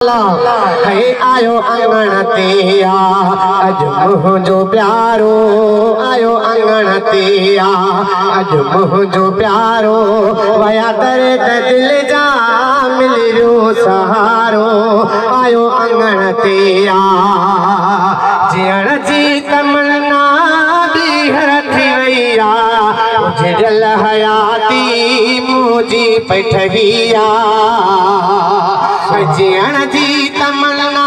हे आयो अंगण ते आ अॼु मुंहिंजो प्यारो, आयो अंगण ते आ अॼु मुंहिंजो प्यारो। वया दर्द दिल जा मिली वियो सहारो, आयो अंगण ते आ। जीअण जी तमन्ना ॿीहर थी वई आ, उजड़ियल हयाती मुंहिंजी पई ठही आ। जीअण जी तमन्ना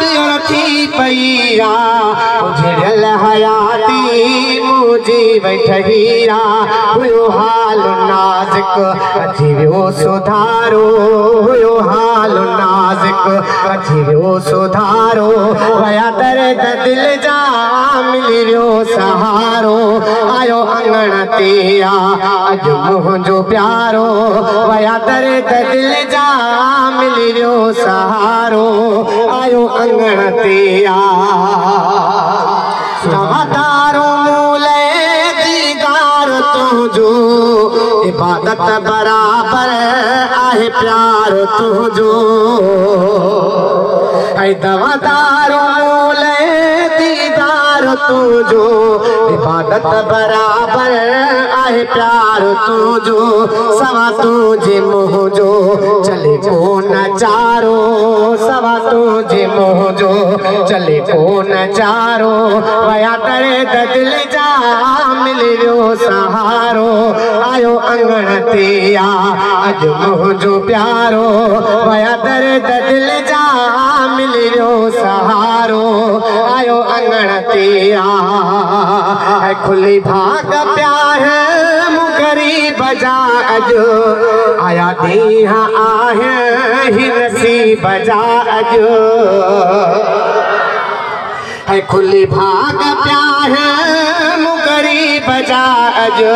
ॿीहर थी पई आ, उजड़ियल हयाती मुंहिंजी पई ठही आ। हुयो हाल नाज़ुक अची वियो सुधारो, हुयो हाल नाज़ुक अची वियो सुधारो। वया दर्द दिल जा मिली वियो सहारो, आयो अंगण ते आ अॼु मुंहिंजो प्यारो। वया दर्द दिल जा मिली वियो सहारो, आयो अंगण ते आ। दवादारो मूले दीदार तुंहिंजो, इबादत बराबर आहे प्यार तुंहिंजो। ऐं दवादारो मूले दीदार तुंहिंजो, इबादत बराबर आहे प्यार तुंहिंजो। सवा तुंहिंजे मुंहिंजो चले कोन चारो, सवा तुंहिंजे मुंहिंजो चले कोन चारो। वया दर्द दिल जा मिली वियो सहारो, आयो अंगण ते आ अॼु मुंहिंजो प्यारो। वया दर्द दिल जा मिली वियो सहारो, आयो अंगण ते आ। ऐं खुली भाग पिया मूं ग़रीब जा अॼु, आया ॾींहं आहिनि ही नसीब जा अॼु। ऐं खुली भाग पिया मूं ग़रीब जा अॼु,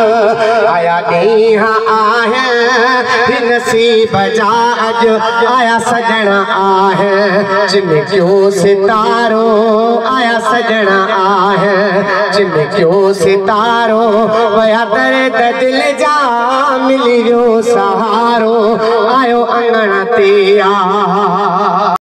आया ॾींहं आहिनि नसीब जा अॼु। आया सजण आहे चिमकियो सितारो, आया सजण आहे चिमकियो सितारो। वया दर्द दिल जा मिली वियो सहारो, आयो अंगण ते आ